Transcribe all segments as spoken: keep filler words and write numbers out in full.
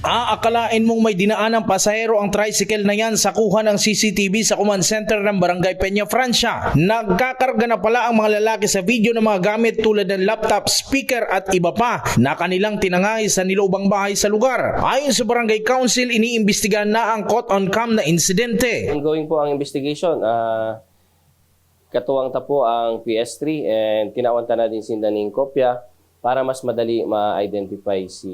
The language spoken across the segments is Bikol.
Aakalain mong may dinaan ng pasahero ang tricycle na yan, sakuhan ng C C T V sa command center ng Barangay Peña Francia. Nagkakarga na pala ang mga lalaki sa video ng mga gamit tulad ng laptop, speaker at iba pa na kanilang tinangay sa niloobang bahay sa lugar. Ayon sa Barangay Council, iniimbestigahan na ang caught on cam na insidente. Ongoing po ang investigation. Ah, katuwang ta po ang P S three and tinawan ta na din sinda ning kopya para mas madali ma-identify si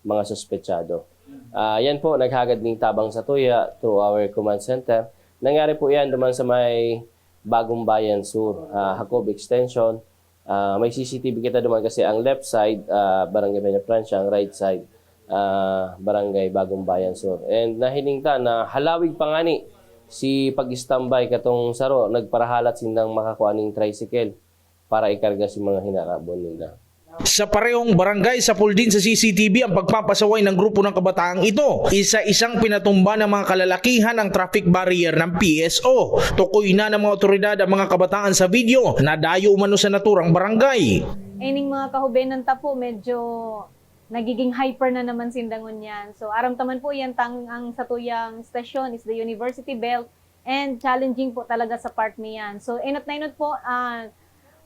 mga suspetsado. Ah, yan po, naghagad ning tabang sa tuya through our command center. Nangyari po yan duman sa may Bagong Bayan Sur, ah, Jacob Extension. Ah, may C C T V kita duman kasi ang left side, ah, Barangay Peña Francia, ang right side, ah, Barangay Bagong Bayan Sur. And nahiling ta na halawig pa ngani si pag-istambay katong saro, nagparahalat sindang makakua ning tricycle para ikarga si mga hinarabon ninda. Sa parehong barangay, sapul din sa C C T V ang pagpapasaway ng grupo ng kabataang ito. Isa-isang pinatumba ng mga kalalakihan ang traffic barrier ng P S O. Tukoy na ng mga otoridad ang mga kabataan sa video na dayo umano sa naturang barangay. Ining mga kahubenan ta po, medyo nagiging hyper na naman sinda ngunyan. So, aram ta man po yan, tang ang satuyang stasyon is the University Belt, and challenging po talaga sa part na yan. So, enot na enot po, ah,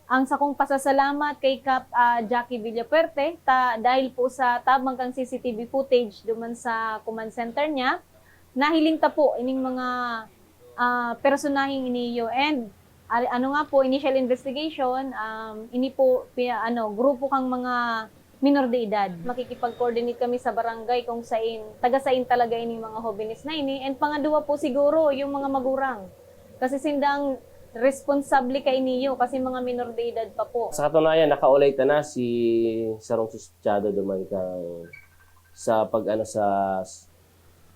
ang sakong pasasalamat kay Kap ah, Jackie Villafuerte ta, dahil po sa tabang kang C C T V footage duman sa command center niya, nahiling ta po ining mga ah, personaheng iniyo. And ah, ano nga po, initial investigation, um, ini po, pi- ano, grupo kang mga minor de edad. Makikipag-coordinate kami sa barangay kung sain, taga sain talaga ining mga hobenes na ini. And pangadwa po siguro, yung mga magurang. Kasi sindang responsable kainiyo kasi mga minor de edad pa po. Sa katunayan, nakaulay ta na si sarong suspetsado duman kang sa pag-ano sa s-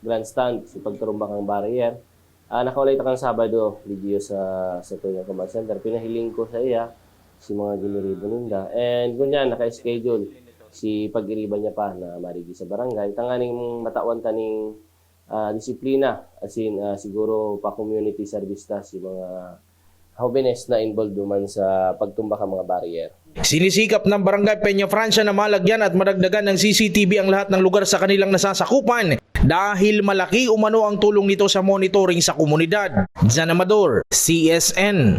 grandstand, sa pagturumba kang barrier. Ah, nakaulay ta kang Sabado, video sa sa Tuya Command Center. Pinahiling ko sa iya si mga giniribo ninda. And ngunyan, naka-schedule si pag-iriba niya pa na marigi sa barangay. Tanganing matawan ta ning ah, disiplina, as in, ah, siguro pa-community service ta si mga hobenes na involved duman sa pagtumba ka mga barrier. Sinisikap ng Barangay Peña Francia na malagyan at madagdagan ng C C T V ang lahat ng lugar sa kanilang nasasakupan dahil malaki umano ang tulong nito sa monitoring sa komunidad. Jan Amador, C S N.